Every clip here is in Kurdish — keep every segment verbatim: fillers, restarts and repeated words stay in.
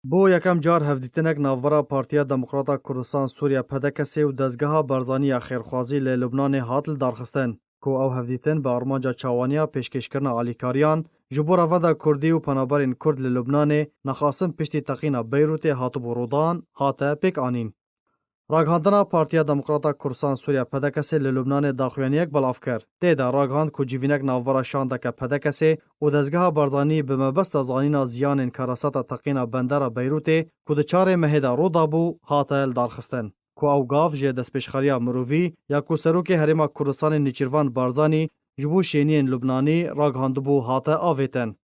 Bo yekem car hevdîtinek navbera Partiya Demokrata Kurdistan Sûriye P D K S ê û dezgeha Barzanî ya xêrxwazî li Lubnanê hat lidarxistin, ku ew hevdîtin bi armanca çawaniya pêşkêşkirina alîkariyan ji bo revenda Kurdî û penaberên Kurd li Lubnanê, nexasim piştî teqîna Beyrûtê hatibû rûdan, hate pêk anîn. Ragihandina Partiya Demokrata Kurdistan Sûriye P D K S ê li Lubnanê daxuyaniyek belav kir. Tê de ragihand ku civînek navbera şandeke P D K S ê û dezgeha Barzanî bi mebesta zanîna ziyanên karasata teqîna bendera Beyrûtê ku di çarê mehê de rû dabû, hate lidarxistin. Ku ew gav ji destpêşxeriya mirovî ya ku Serokê Herêma Kurdistanê Nêçîrvan Barzanî ji bo şêniyên Lubnanî ragihandibû, hate avêtin.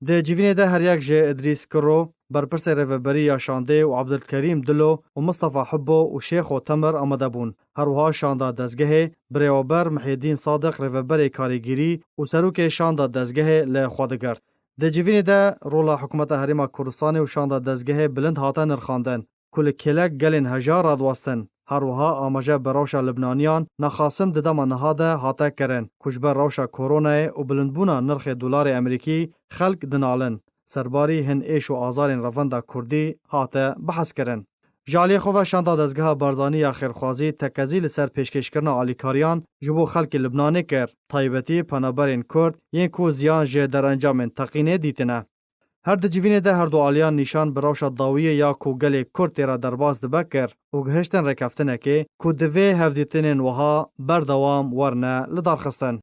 Di civînê de her yek ji Idrîs Kiro, berpirsê rêveberî ya şandê û Abdulkerîm Dilo û Mistefa Hibbo û Şêxo Temir amade bûn. Her wiha şanda dezgehê, birêveber Mihyedîn Sadiq rêveberê karîgirî û serokê şanda dezgehê li xwe digirt. Di civînê de rola Hikûmeta Herêma Kurdistanê û şanda dezgehê bilind hate nirxandin, ku li kêlek gelên heja radiwestin. Her wiha amaje bi rewşa Libnaniyan nexasim di dema niha de hate kirin, ku ji ber rewşa koronayê û bilindbûna nirxê dolarê Amerîkî xelk dinalin. Serbarî hin êş û azarên revenda Kurdî hate behskirin. Ji aliyê xwe ve şanda dezgeha Barzanî ya xêrxwazî tekezî li ser pêşkêşkirina alîkariyan ji bo xelkê Libnanê kir, taybetî penaberên Kurd yên ku ziyan ji derencamên teqînê dîtine. Her di civînê de her du aliyan nîşan bi rewşa dawiyê ya ku gelê Kurd tê re derbas dibe kir û gihiştin rêkeftinekê ku divê hevdîtinên wiha berdewam werine lidarxistin.